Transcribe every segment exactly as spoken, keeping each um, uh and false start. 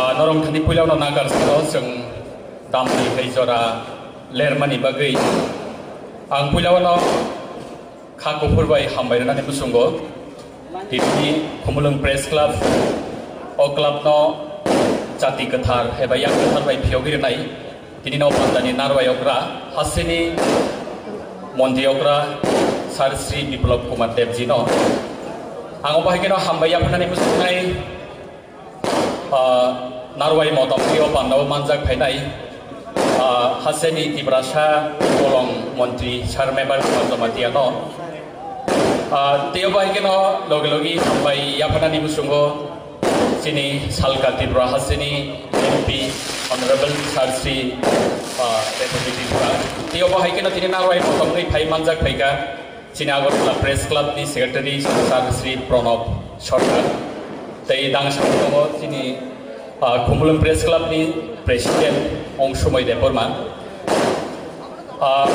Ah, norong thani puilano nagar salo chwng tamni hai jora lermani bagwi ang puilano kha kuphur bai hambai rwnani muchungo. Tini Khumulwng Press Club, o club no chati kwthar eba yang kwthar bai phiyogwi rwnai. Tini no pandani narwai okra hasini montri okra Sir Sri Biplab Kumar Debji no ang obo hai kheno hambai yapharnani muchungnai. Ah, narwai motom twi o pandao manjak phainai, ah, haseni Tiprasa bolong montri Sir Mebar Kumar Jamatia no. Ah, tei obo hai kheno logi logi hambai yapharnani muchungo chini Salka Tripura haseni M P Honorable Sir Sri, ah, Revathi Tripura. Tei obo hai kheno tini narwai motom twi phai manjak phaikha. Chini Agartala Press Club ni Secretary Sir Sri Pranab Sarkar. Tei dangsa tongo chini, ah, Khumulwng Press Club ni President Ongsumoi Debbarma. Ah,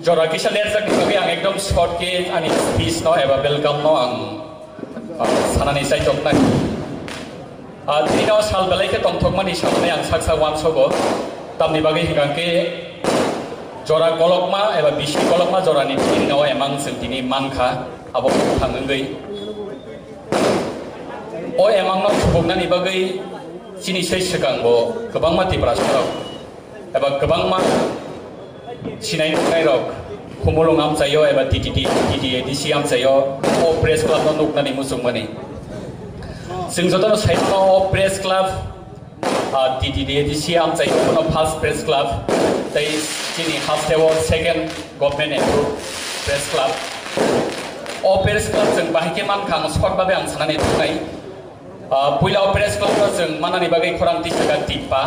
jora kisa lerjak ni bagwi ang ekdom short khe ani speech no eba welcome no ang, ah, sanani chaitok nai. Ah, tini no sal belai khe tongthokmani samani ang sak sak uansogo. Tamni bagwi hwnkha khe jora kolokma eba bisi kolokma jorani tini no emang chwng tini mankha, abo thang wngwi. O emang no subuknani bagwi chini sei swkang bo kwbangma Tiprasa rok eba kwbangma sinai nuknai rok Khumulwng amchaio eba T T D, T T A D C amchaio o press club no nuknani muchungmani. Chwng jotono sai mano o press club, ah, T T D A D C amchaio bono first press club, tei chini hasteo second government approved press club. O press club chwng bahai khe mankha ang short babe ang sanani thungnai. Ah, puila o press club no chwng manani bagwi khorang tisaka TIPPA,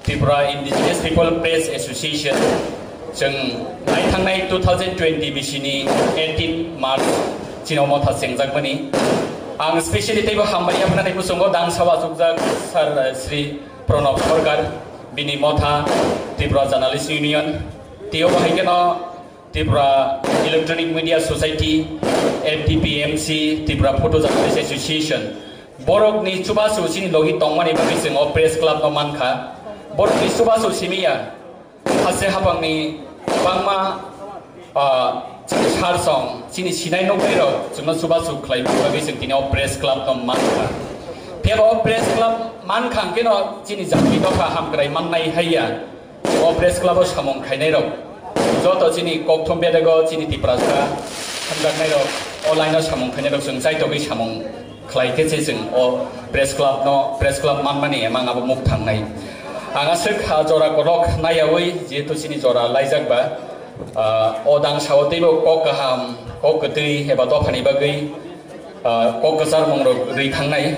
Tripura Indigenous People Press Association, chwng naithangnai two thousand twenty bisini eighteen March chini o motha chengjakmani. Ang specially teibo hambai yapharnani muchungo dangsa achukjak Sir, eh, Sri Pranab Sarkar, bini motha Tripura Journalist Union, tei obo hai kheno Tripura Electronic Media Society, F T P M C, Tripura Photo Journalist Association. Borokni chubachu chini logi tongmani bagwi chwng o press club no mankha. Borokni chubachu simi ya. Hase hapangni bangma, ah, chini sar song, chini sinai noknai rok chwngno chubachu khlai bagwi chwng tini o press club no mankha. Phiya o press club mankha hwnkhe no chini jati nokha hamkrai mannai haiya. O press club o samung khainai rok joto chini kokthum bedego chini Tiprasa hamjaknai rok o line o samung khainai rok chwng chaitogwi samung khlai khe se chwng o press club no, press club manmani emang abo muk thangnai. Ang aswk ha jora kolok naiyawi jehetu chini jora laijak ba, ah, o dang sao teibo kok kaham, kok kwtwi eba dophani bagwi, ah, kok kwchar mung rok rwi thangnai.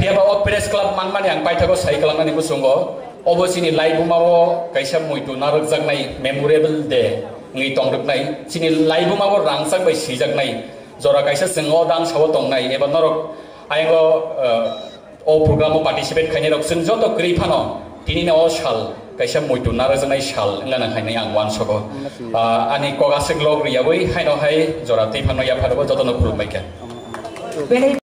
Phiya ba o press club manmani ang paithago sai kwlangmani bwsongo, obo chini laibuma o kaisa muitu narwkjaknai memorable day wngwi tongrwknai. Chini laibuma o rangchak bai swijaknai jora kaisa chwng o dang sao tongnai eba norok ayang o, eh, o program o participate khainai rok chwng joto kwrwi phano tini no o sal kaisa muitu narwkjaknai sal wngna nang hai ang uansogo. Ah, ani kok aswk lok rwyawi haino hai jora twi phano yapharwi jotono khulumbai kha. Belai